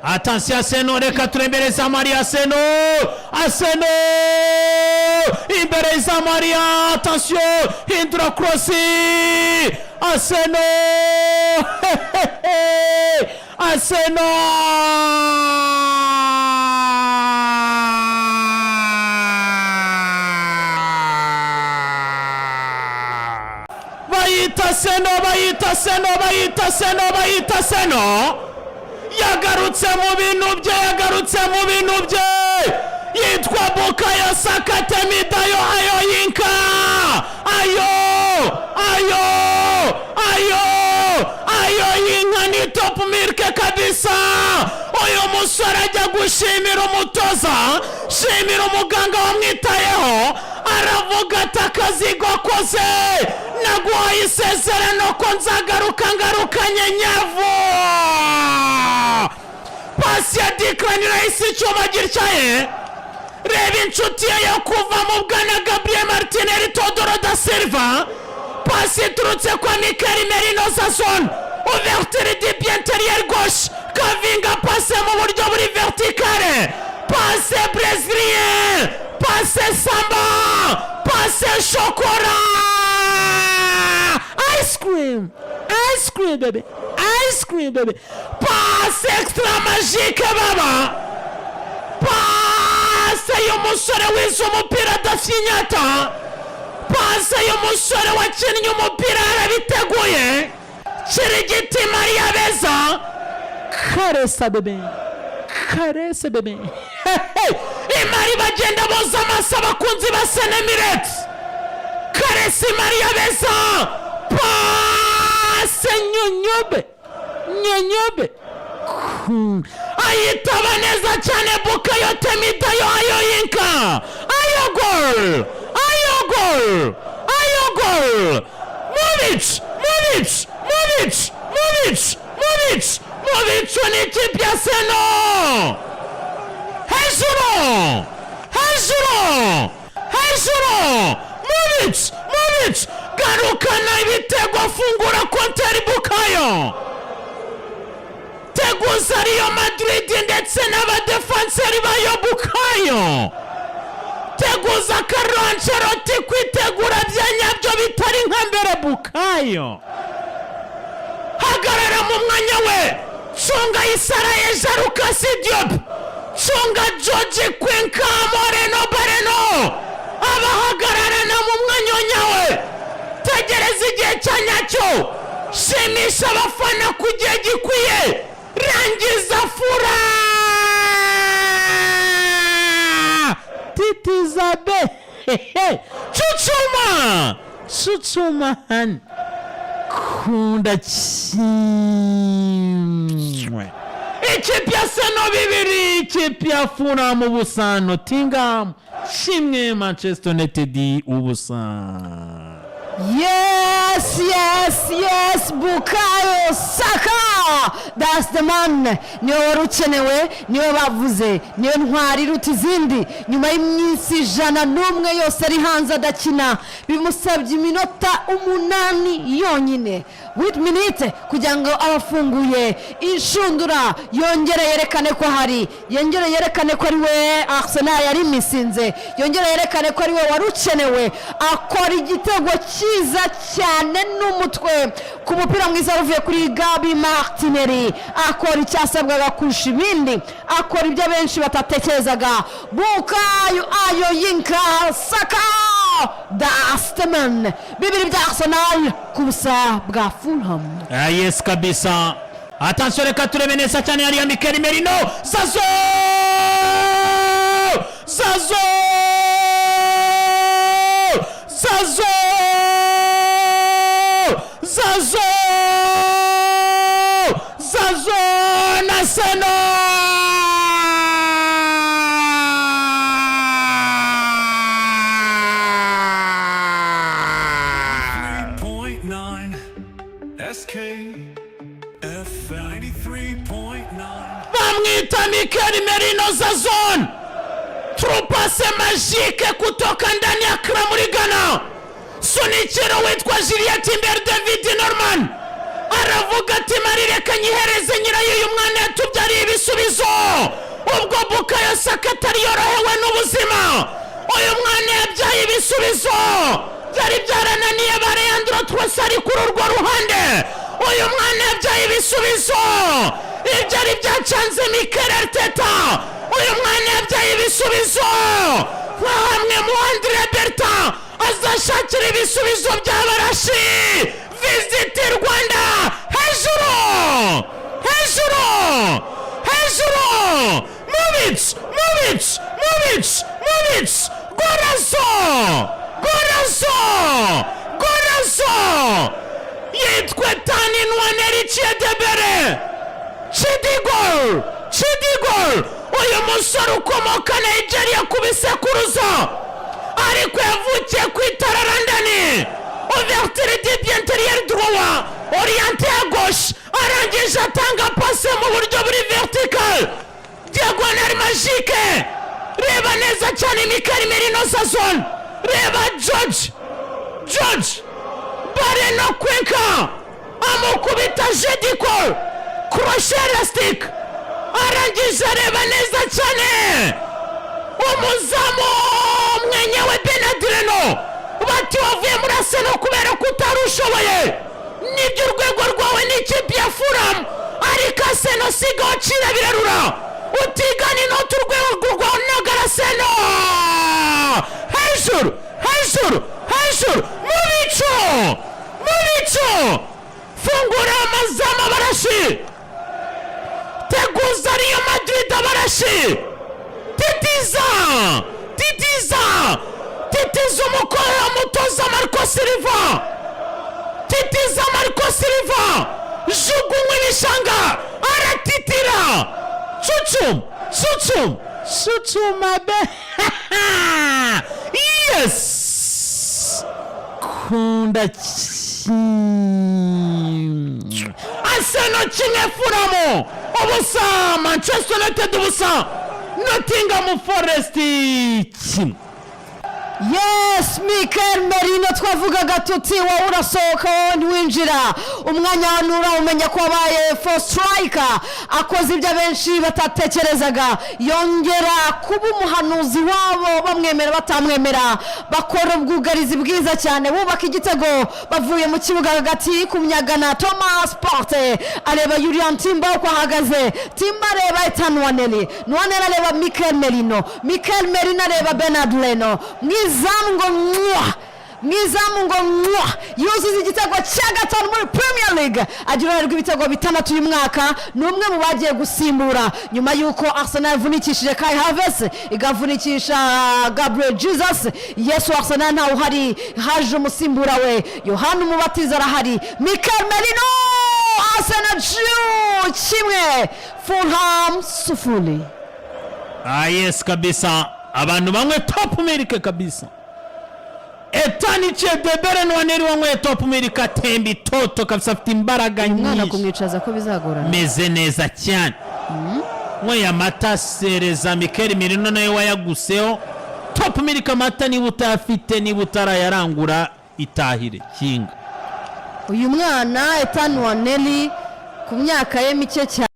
Attention, Arsenal, reka turembere za Maria. Arsenal, Arsenal imbere za Maria. Attention, hindura cross. Arsenal, Arsenal! Bayita Arsenal, bayita Arsenal, bayita Arsenal, bayita Arsenal. Yagarutse mu bintu bye, yagarutse mu bintu bye. Yitwa Bukayo Saka Temidayo Ayoyinka. Ayo, ayo, ayo, ayo y'inka ni top milk kabisa. Uyu musore ajya gushimira umutoza, shimira umuganga wamwitayeho. Aravuga ati: "Akazi gakoze, naguhaye isezerano ko nzagaruka, ngarukanye nyavu." Pasi ya Declan Rice, icyuma gityaye. Reba inshuti ye yo kuva mu bwana, Gabriel Martinelli Todoro da Silva. Pasi iturutse kwa Mikel Merino Zazon, ouverture du pied intérieur gauche, kavinga passe mu buryo buri verticale, passe brésilien, passe samba, passe chocolat, ice cream, ice cream baby, ice cream baby, passe extra magique baba, passe y'umusore wize umupira adafinyata, passe y'umusore wakinnye umupira yarabiteguye. Kirigiti Mariya beza, karesa bebe, karese bebe. Imari bagenda boza amaso abakunzi ba Senemireti. Karesi Mariya beza, passe nyonyobe nyonyobe. Ayitaba neza cyane Bukayo Temidayo Ayoyinka. Ayo gol, ayo gol, ayo gol! Mubicu, mubicu, mubicu, mubicu, mubicu, mubicu! Ni ikipe ya Arsenal. Hejuru, hejuru, hejuru! Mubicu, mubicu! Garukana ibitego, fungura konteri Bukayo. Teguza Real Madrid ndetse n'abadefanseri bayo Bukayo. Teguza Carlo Ancelotti kwitegura bya nyabyo bitari nka mbere. Bukayo, hagarara mu mwanya we, cunga Isaraye Jarukasi Diop, cunga George Kwenka Moreno Bareno, abahagararana mu mwanya nyawe. Tegereza igihe cya nyacyo, shimisha abafana ku gihe gikwiye, rangiza fura titizabe cucuma cucuma hani kunda kimwe. Ikipe ya Arsenal 2, ikipe ya Fulham 0, Nottingham 1, Manchester United 0. Yes, Bukayo Saka! That's the man. Niwe wari ukenewe, niwe bavuze, niwe ntwari iruta izindi. Nyuma y'iminsi 101 yose ari hanze adakina, bimusabye iminota 8 yonyine, 8 minute, kugira ngo abafunguye inshundura yongere yerekane ko ahari, yongere yerekane ko ari we Arsenal yari imisinze, yongere yerekane ko ari we wari ukenewe. Akora igitego cyiza cyane n'umutwe ku mupira mwiza uvuye kuri Gabi Martinelli. Akora icyasabwaga kurusha ibindi, akora ibyo benshi batatekerezaga. Bukayo Ayo Yinka Saka, that's the man. 2 bya Arsenal ku 0 bwa Fulham. Ah, yes kabisa. Attention, reka turebe neza cyane hariya. Mikel Merino Zazo, Zazo, Zazo, Zazo, Zazo na Arsenal! 3.9 SK F 93.9. Bamwita Mikel Merino Zazon, passe magique kutoka ndani ya Accra muri Ghana. Sunikiro witwa Juliet Timber David Norman. Aravuga ati: "Mari, reka nyihereze nyirayo. Uyu mwana yatubyariye ibisubizo." Ubwo Bukayo Saka atari yorohewe n'ubuzima, uyu mwana yabyaye ibisubizo byari byarananiye ba Leandro Trossard kuri urwo ruhande. Uyu mwana yabyaye ibisubizo ibyari byacanze Mikel Arteta. Uyu mwana yabyaye ibisubizo nka hamwe mu Andre Berta azashakira ibisubizo by'abarashi. Visit Rwanda, hejuru, hejuru, hejuru! Mubitsi, mubitsi, mubitsi, mubitsi! Golazo, golazo, golazo! Yitwa Ethan Nwaneri Chidiebere Chidigol, Chidigol. Uyu musore ukomoka Nigeria ku bisekuruza, ariko yavukiye ku itara London. Ouverture du pied intérieur droit orienté à gauche, arangije atanga passe mu buryo buri vertical, diagonale magique. Reba neza cyane Mikel Merino Sazon, reba George, George Bareno Cuenca amukubita jediko crochet élastique. Arangije areba neza cyane umuzamu mwenyewe Bernd Leno, bati: "Wavuye muri Arsenal kubera ko utari ushoboye. Nibyo, urwego rwawe ni ikipe ya Fulham, ariko Arsenal sigaho cira birarura utigana inoti. Urwego rwawe ntabwo ari Arsenal." Hejuru, hejuru, hejuru, mu bicu, mu bicu! Fungura amazamu abarashi, teguza Real Madrid abarashi, titiza, titiza, titiza umukoro mutoza Marco Silva, titiza Marco Silva, jugunywa ibishanga, aratitira. Cucum, cucum, cucuma be! Yes, kunda. Arsenal 1, Fulham 0, Manchester United 0, Nottingham Forest 1. Yes, Mikel Merino, twavugaga tuti wowe urasohoka, wowe ntiwinjira, umwanya wa umenya ko wabaye four striker. Akoze ibyo abenshi batatekerezaga, yongera kuba umuhanuzi wabo, bamwemera batamwemera. Bakora ubwugarizi bwiza cyane, bubaka igitego bavuye mu kibuga hagati ku myagana. Thomas Partey areba Jurrien Timber uko ahagaze, Timber areba Ethan Nwaneri, Nwaneri areba Mikel Merino, Mikel Merino areba Bernd Leno mu izamu ngo mwa, mu izamu ngo mwa! Yuzuza igitego cya gatanu muri Premier League, agira uruhare rw'ibitego bitandatu uyu mwaka. Ni umwe mu bagiye gusimbura nyuma y'uko Arsenal yavunikishije Kai Havertz, igavunikisha Gabriel Jesus. Yesu, Arsenal ntawe uhari, haje umusimbura we Yohani Umubatiza arahari, Mikel Merino. Arsenal 1, Fulham 0. Ah yes, kabisa, abantu banywe Top Milk kabisa. Ethan Chidiebere Nwaneri wanyweye Top Milk atemba itoto kabisa, afite imbaraga Umwana nyinshi. kumwicaza ko bizagorana. Meze neza cyane, nyweye amata sereza. Mikel Merino nawe wayaguseho Top Milk. Amata niba utayafite, niba utarayarangura, itahire kinga. Uyu mwana Ethan Nwaneri ku myaka ye mike cyane.